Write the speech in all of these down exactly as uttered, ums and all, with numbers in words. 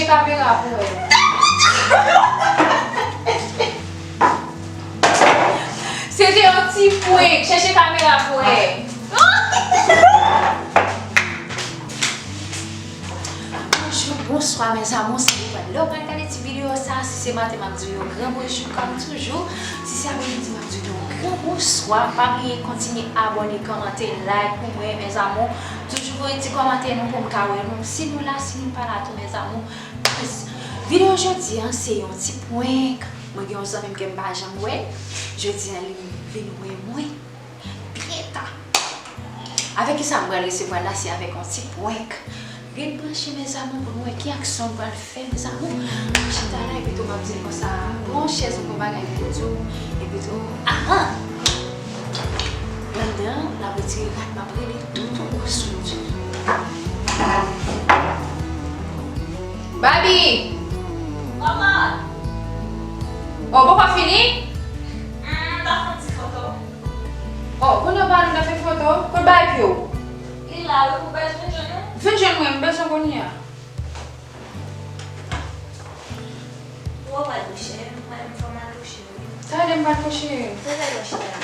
Kamera pou wè. Se te yon ti prank. Chèche kamera pou wè. Bonjou, bonswa, mes amours, sa depann lè w pral gade ti videyo sa. Si se maten, m ap di w yon gran bonjou, kòm toujou. Si se apremidi, m ap di w yon gran bonswa. Pa bliye kontinye abòne, kòmante, like pou mwen, mes amours. Toujou voye ti kòmantè nou pou m ka wè nou. Si nou la, si nou pa la tou, mes amours. Videyo jodi a, se yon ti prank. Mwen gen yon zanmi m ke m pa janm wè. Jodi a, li vin wè mwen byen ta. Avèk kisa m pral resevwa l la, se avèk yon ti prank. Ret branche, mes amours, pou nou wè ki aksyon m pral fè, mes amours. M chita la, epi tou m ap di l konsa, pran yon chèz, m gon bagay pou di w, epi tou, ahan! Anndan an, l ap retire rad, m ap rele toutou sou di. Baby! Kòman? Oh, poko fini? Hmm, m ta fè yon ti foto. Oh, kounye a w pale, m ta fè foto? Kote bagay pye w? Li la, wi, pou bèj vin jwenn ou. Vin jwenn mwen, m bezwen kounye a. Ou wè w pral touche, mwen, m fè mal touche, wi. Talè m pral touche. Talè w chita.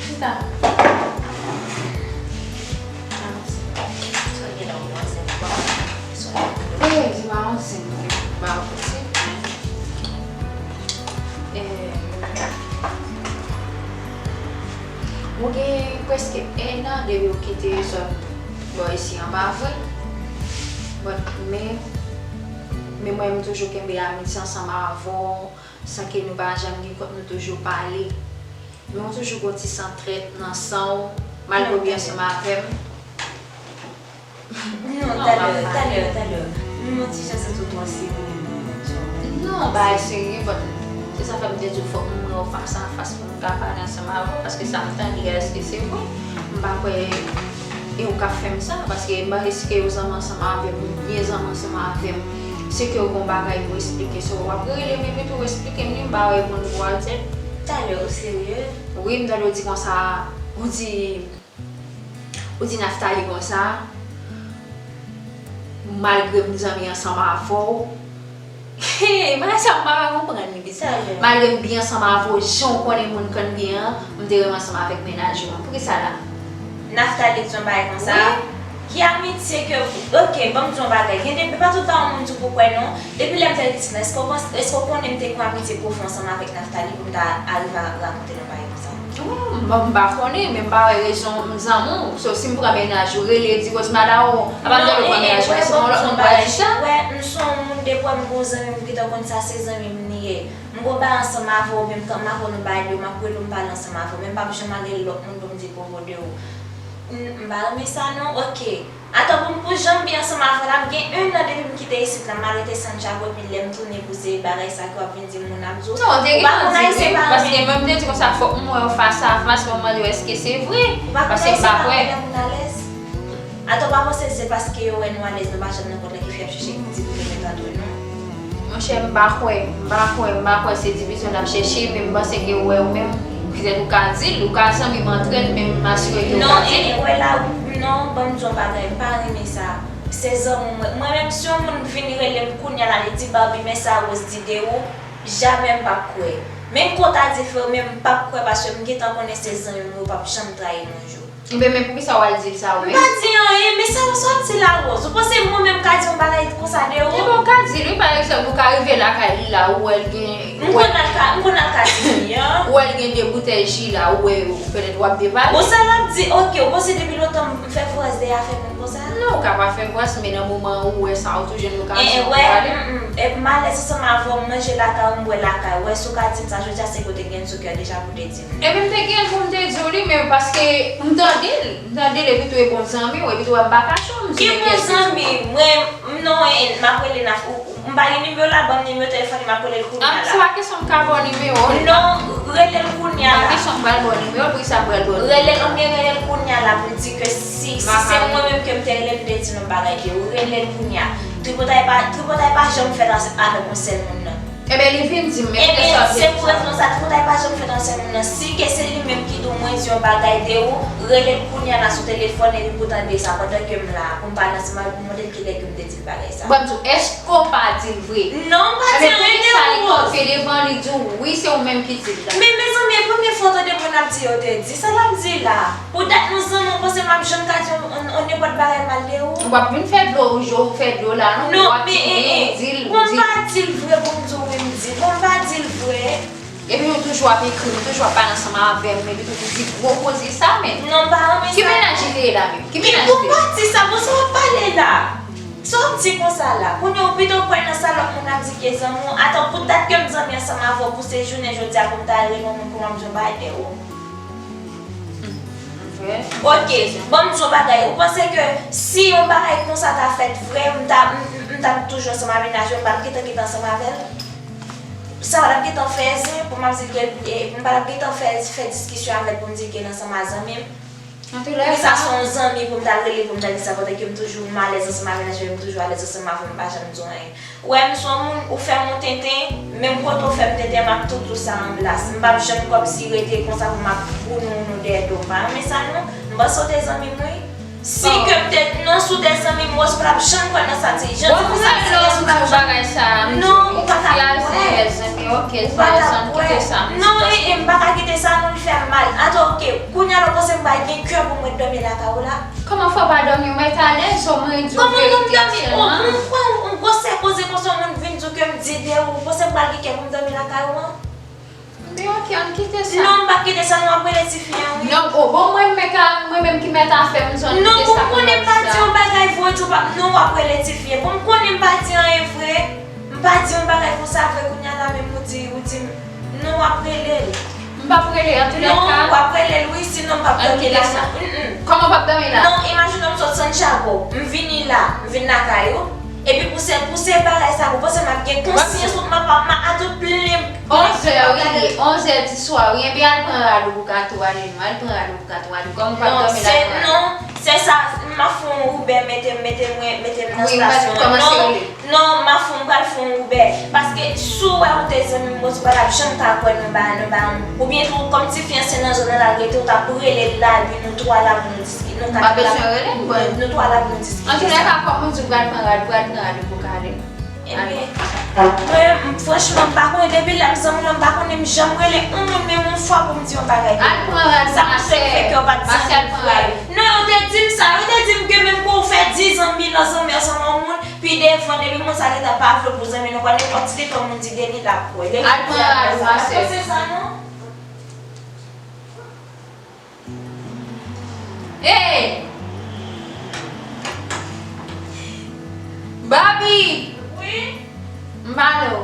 Chita. Wi, di m a yon zen, ba w kote. Eh, ou gen prèske en an depi w kite zòn bò isi an, pa vre? But, men, men mwen, m toujou kenbe amitye ansanm avè w, san ke nou pa janm gen kont, nou toujou pale. Men w toujou gon ti san trèt nan san w, malgre w byen ansanm avè m. Non, talè, talè, talè. M yon ti jan santi w twò serye, non, non, non. Non, bagay serye, but se sa fè m te di w fòk m wè w fas a fas pou m ka pale ansanm avè w, paske sa m tande a, èske se vre? M pa kwè e ou k ap fè m sa, paske m panse si ke ou zanmi ansanm avè m, ou byen zanmi ansanm avè m, se ke ou gon bagay pou esplike, so w ap rele m epi tou w esplike m li, m pa wè bon pou w al tèt. Talè, ou serye? Wi, m tande w di konsa, ou di, ou di Naftali konsa, malgre m zanmi ansanm avè w, Hey, bagay sa m pa ka konprann li, pitit. Talè. Malgre m byen ansanm avè w, jan w konnen moun Kanbyen an, m te renmen ansanm avèk mennaj ou an. Poukisa la? Naftali di yon bagay konsa? Wi. Ki amitye ke, ok, ban m di yon bagay. Gen de, e pa tout tan yon moun di w pou kwè non. Depi lè m te pitit lan, èske w panse, èske w konnen m te gen yon amitye pwofon ansanm avèk Naftali pou m ta arive a rakonte l yon bagay konsa? Oh, m, m pa konnen, men m pa wè rezon, m zanmi w. So, si m pran mennaj ou, rele, di Rosemada, oh, apa m tande w pran mennaj mwen, se yon lòt moun pral di sa? Wè, m se yon moun, depi w wè m gon zanmi m, m gentan konn sa se zanmi m li ye. M gon bagay ansanm avè w, men m ka, m avè w nan bagay yo, m ap rele w, m pale ansanm avè w, men m p ap janm al rele lòt moun pou m di pwopo de ou. M, m pa renmen sa non, ok. Atò pou m, pou jan m byen ansanm avè w la, m gen en an depi m kite isit la, m al rete Santiago, epi lè m tounen pou se bagay sa ke w ap vin di m moun ap di w. Non, w te gentan di wi, paske mwen m te di konsa fòk m wè w fas a fas pou m mande w èske se vre, paske m pa kwè. Ou pa konn Ayisyen pa renmen lè moun alèz? Atò w pa panse se paske yo wè nou alèz, nou pa janm nan kont la ki fè y ap chèche di pou yo mete antre nou? Monchè, m pa kwè, m pa kwè, m pa kwè se divizyon n ap chèche, men m panse ke ou wè ou menm, petèt ou ka di l, ou ka zanmi m antre n, men m asire ke ou ka di l. Non, e, e, wè la, non, ban m di w yon bagay, m pa renmen sa. Se zanmi w, mwen, mwen menm si yon moun vin rele m kounye a la, li di Barbie, men sa Rose di de ou, jamè m p ap kwè. Menm ke w ta di frè w, men m p ap kwè paske m gentan konnen se zanmi m, ou p ap janm trayi m yon jou. Enben, men poukisa w al di l sa ou menm? M pa di anyen, men sa w sòti la, Rose. Ou panse mwen menm ka di yon bagay konsa de ou? Enben, ou ka di l, wi, pa egzanp, ou ka rive lakay li la, ou wè l gen, m konn al ka, m konn al ka di li an. Ou wè l gen de boutèy ji la, ou wè, ou petèt w ap depale. Bon, sa l ap di, ok, ou panse depi lontan m fè vwaz dèyè afè moun konsa? Non, ou ka pa fè vwaz, men nan moman ou wè sa, ou tou jwenn okazyon pou pale. E, e, wè, m, m, e, m alèz ansanm avè w, m manje lakay ou, m bwè lakay ou, wè, si w ka di m sa jodi a, se ke w te gen l sou kè w deja pou w te di m. Ebyen, m te gen l pou m te di w li, men paske m tande l, m tande l, epi tou e bon zanmi w, epi tou wè m pa kache w, m di ke bon zanmi, mwen, m non, e, m ap rele n ap, ou, ou, m pa gen nimewo l la, ban m nimewo telefòn li, m ap rele l kounye a la. Ah, se pa kesyon m ka ba w nimewo l. Non, rele l kounye a la. Se pa kesyon m pral ba w nimewo l, poukisa m pral ba w nimewo l? Rele l, oubyen rele l kounye a la pou l di ke si, si se mwen menm ke m te rele l, m te di l yon bagay de ou, rele l kounye a. Tripotay pa, tripotay pa janm fèt avèk yon sèl moun non. Ebyen, li vin di m, men koute sa l vin di m. Ebyen, se pou rezon sa, tripotay pa janm fèt nan sèmon nan. Si ke se li menm ki di w mwen di yon bagay de ou, rele l kounye a la sou telefòn epi pou tande sa pandan ke m la, pou m pale ansanm avè l, pou m montre l kilè ke m te di l bagay sa. Bon, m di w, èske w pa di l vre? Non, m pa di anyen de ou, Rose. Ebyen, poukisa li kanpe devan l, li di w, wi, se ou menm ki di l la? Men, mezanmi, e premye fwa w tande moun ap di yo te di sa l ap di la. Pou dat nou zanmi, w panse m ap janm ka di yon, yon, yon nenpòt bagay mal de ou? W ap vin fè dlo, w fè dlo la, non? Non, men, e, e, di l, bon, m pa di l vre pou m di w wi m di. Bon, m pa di l vre. Epi nou toujou ap ekri, nou toujou ap pale ansanm avè m, epi tou nou di gwo koze sa, men. Non, m pa renmen sa. Ki mennaj li te ye la menm? Ki mennaj li te ye? Bon, m pa di sa, bon, sa w ap pale la. Sa w ap di konsa la? Kounye a, ou pito kwè nan sa lòt moun ap di ke zanmi w. Atan, pou dat ke m zanmi ansanm avè w, pou se jounen jodi a, pou m ta al rele yon moun pou m ap di yon bagay de ou. Vre. Ok, ban m di yon bagay. Ou panse ke si yon bagay konsa ta fèt vre, m ta, m, m, m t ap toujou ansanm ak mennaj mwen, m p ap gentan kite ansanm avè l? Sa pa t ap gentan fè zen pou m ap di l ke, e, m pa t ap gentan fè, fè diskisyon avè l pou m di l ke l ansanm ak zanmi m. Poukisa se yon zanmi pou m ta rele pou m ta di sa, pandan ke m toujou m alèz ansanm ak mennaj mwen, m toujou alèz ansanm avè w, m pa janm di w anyen. Ou wè m se yon moun, ou fè m yon tenten, menm kote w fè m tenten, m ap tou di w sa an blas. M p ap janm kòmsi rete konsa pou m ap gounou nou dèyè do w. M pa renmen sa non. M panse w te zanmi m wi. Si ke m te, non, si w te zanmi m, Rose, m pa t ap janm kwè nan sa, ti jan ti konsa, ti jan ti konsa. Non, ou pa t ap kwè. Ou pa t ap kwè. Non, e, e, m pa ka kite sa non, li fè m mal. Atan, ok, kounye a la w panse m pral gen kè pou m ret dòmi lakay ou la? Kòman fè w pa dòmi, w mèt alèz, w mwen di w verite sèlman. Kòman pou m dòmi? Ou, ou kwè yon gwosè koze konsa, yon moun vin di w ke m di de ou, ou panse m pral gen kè pou m dòmi lakay ou an? Men ok, ann kite sa. Non, m p ap kite sa non, w ap rele tifi an wi. Non, o, bon, mwen menm ka, mwen menm ki mèt afè m, m di w ann kite sa pou m ap di sa. Non, bon, m konnen m pa di yon bagay vre, w di w pa, non, w ap rele tifi an. Bon, m konnen m pa di anyen vre. M pa di yon bagay konsa vre, kounye a la menm ou di, ou di m, non, w ap rele l. M p ap rele, antoulèka. Non, w ap rele l wi, sinon m p ap dòmi la non. Kòman w p ap dòmi la? Non, imajine w m sot Santiago, m vini la, m vin lakay ou. Epi pou se, pou se bagay sa, ou panse m ap gen konsyans, m ap, m ap, m ap atout plenn. Onzè wi, onzè di swa wi, ebyen al pran rad ou pou w ka tou ale non, al pran rad ou pou w ka tou ale, kòm ou p ap dòmi la, tou ale. Non, se, non, se sa, m ap fè yon Uber mete m, mete mwen, mete m nan stasyon an. Non, non, m ap fè, m pral fè yon Uber. Paske si w wè ou te zanmi m, ou pa t ap janm ka kwè nan ba, nan ba, oubyen tou, kòm tifi an se nan zòn nan l al rete, ou t ap rele l la, epi nou twa la pou nou diskite, nou kat la. M pa bezwen rele l, mwen. Nou twa la pou nou diskite. Antoulèka, kòm ou di, ou pral pran rad, ou pral pran rad ou pou w ka ale. Ebyen, mwen, m, franchman, m pa konnen, depi lè m zanmi w la, m pa konnen m janm rele yon moun menm yon fwa pou m di yon bagay. Al pran rad ou, masè. Sa k fè ke w pa t zanmi m vre. Non, yo te di m sa, yo te di m ke menm ke w fè dizan, mil an zanmi ansanm ak yon moun, pi devan, depi moun sa gentan pa vle w pou zanmi nou, pa nenpòt ti detwa moun di Denis l ap kwè. Al pran rad ou, masè. Ou panse sa, non? Hey! Babi! Wi? M pale w.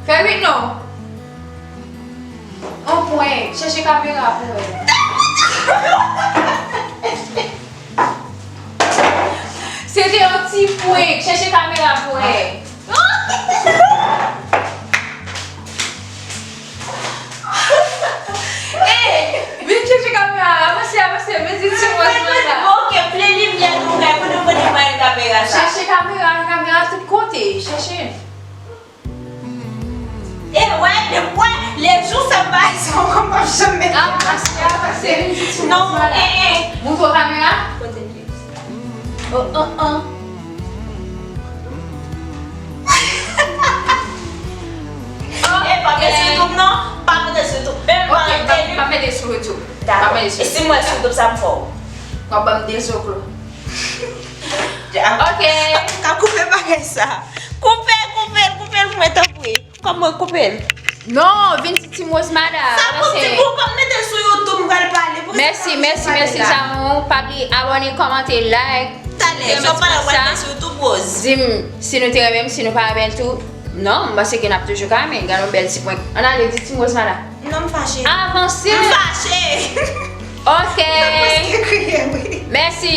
Fè vit non. On prank, chèche kamera pou wè. Se te yon ti prank, chèche kamera pou wè. Ey, vin chèche kamera, avanse, avanse, vin di ti mwen sa. Ok, plen limyè nou kay, kote w konnen mwen kamera sa. Chèche kamera, kamera tout kote, chèche. E wè, de, wè, lejou fè m bay sa ankò, m p ap janm mete. Avanse, avanse, vin di ti mwen sa la. Non, eh, eh. Montre w kamera. Kote l ye? Oh, oh, oh. Eh, pa mete sou YouTube non. Pa mete sou YouTube. Menm pa mete li. Pa mete sou YouTube. Dakò. E si m wè sou YouTube sa m fè w? W ap ban m de zoklo. Ok. Antouka, koupe bagay sa. Koupe, koupe l, koupe l pou mwen, tanpri. Kòman koupe l? Non, vin di Team Rose Mada. Sa pou ti pou kòm mete l sou YouTube, m pral pale. Mèsi, mèsi, mèsi, zanmi. Pa bliye abòne, kòmante, like. Talè, sa w pale, w pral mete sou YouTube, Rose. Di m si nou te renmen m, si nou pa renmen l tou. Non, m panse ke n ap toujou ka renmen. Gade yon bèl ti prank. Ann ale, di Team Rose Mada. Non, m fache. Avanse. M fache. Ok. Mwen prèske kriye, wi. Mèsi.